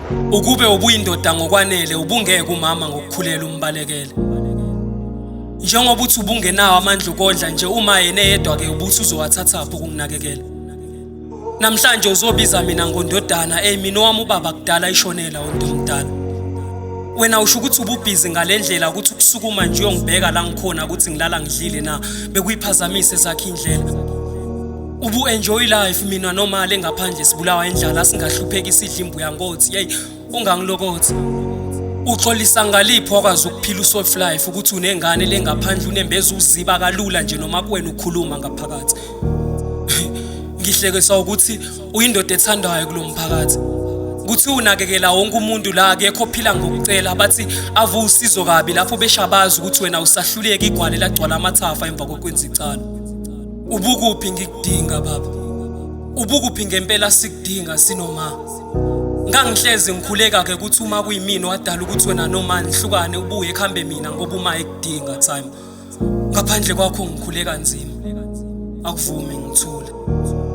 Ukube ubuyindoda ngokwanele ubungeke umama ngokukhulela umbalekele. Njengoba uthi ubungenawo amandla ukondla nje uma yena eyedwa ke ubuthi uzowathathaphi ukunginakekela. Namhlanje uzobiza mina ngondodana, ey mina owami ubaba kudala ishonela ontomdala. Wena usho ukuthi ububhizi ngalendlela ukuthi ukusukuma nje uyongibheka la ngikhona ukuthi ngilala ngidlile na bekuyiphazamise zakhe indlela. Ubu enjoy life mina noma le ngaphandle sibulawa indlala singahlupheki sidla imbuya ngothi hey ungangilokothi. Uxolisa ngaliphi wakwazi ukuphila usoft life ukuthi unengane lengaphandle unembeza uziba kalula nje noma kuwena ukhuluma ngaphakathi. Ngihlekisa ukuthi uyindoda ethandwayo kulo mphakathi. Kuthi unakekela wonke umuntu la akekho ophila ngokucela bathi ave usizo kabi lapho beshabazi ukuthi wena usahluleka igwale lagcwala amathafa emva kokwenza icala. Ubukuphi ngikudinga baba? Ubukuphi ngempela sikudinga sinoma? Ngangihlezi ngikhuleka ke ukuthi uma kuyimina wadala ukuthi wena noma nihlukane ubuye kuhambe mina ngoba uma ekudinga time. Ngaphandle kwakho ngikhuleka nzima. Akuvumi ngithule.